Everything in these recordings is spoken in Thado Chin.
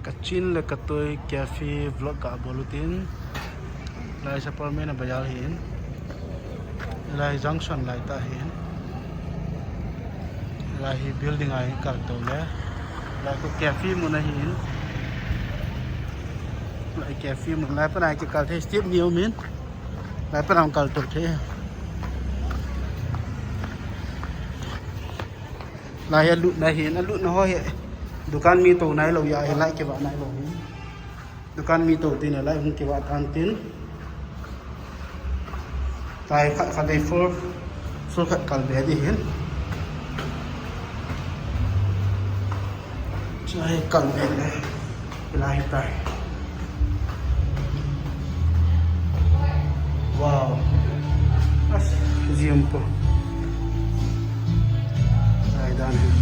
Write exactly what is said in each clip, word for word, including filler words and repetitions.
Kachin le katoi cafe vlog kabol utin. Lai Sapalmen a bazar hin. Lai junction lai ta hin. Lai hi building a hin kal to le. Lai ko cafe mun ahin. Lai cafe mun lai pa lai kikal thei step ni umin. Lai pa lang kal to thei. Lai hi alut na hin, alut na ho hi. Dukan mi to nai lo ya hi lai kivah nai lo hin. Dukan mi to tin lai hung kivah tan tin. Lai khat khat dei full, full khat kal be di hin. Chai kal be le. Lai tai. Wow. As, zium po. Lai dan hin.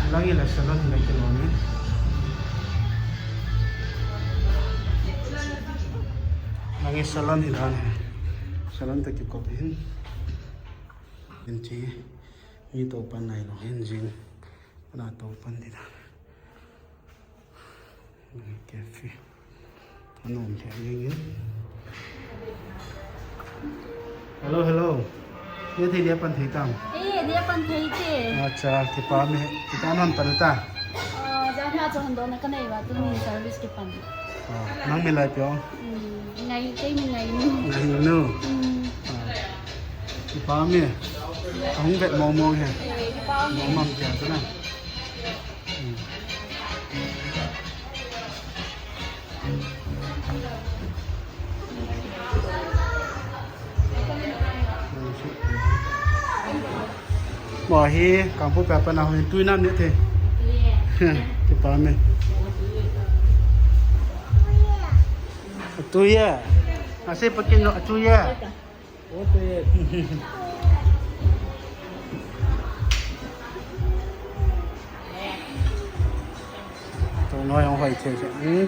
Lang ila salon lang kilo ni. Lang salon hi dan. Salon ta kikop hin. Hin chi. Mi to pan nai lo hin jing. Ana to pan di da. Cafe. Anom thei jing in. Hello, hello. Ye thei dia pan thei tam. Eh, dia pan thei te. Acha, kipa me. Kita non pan ta. Ah, jang ha cho hando na kanai ba tu ni service kipan. Ah, nang mi lai pyo. Hmm, ngai, kei mi ngai ni. Ngai nu. Hmm. Ah. Kipa me. Ahung vet mong mong he. Eh, kipa me. Mong mong kya tu na. Mo hi, kampu pe pa na ho, tui nam ne te. Kipa me. Tui ye. Ase pakin no, tui ye. Tua noi ang hoi thei thei. Hmm.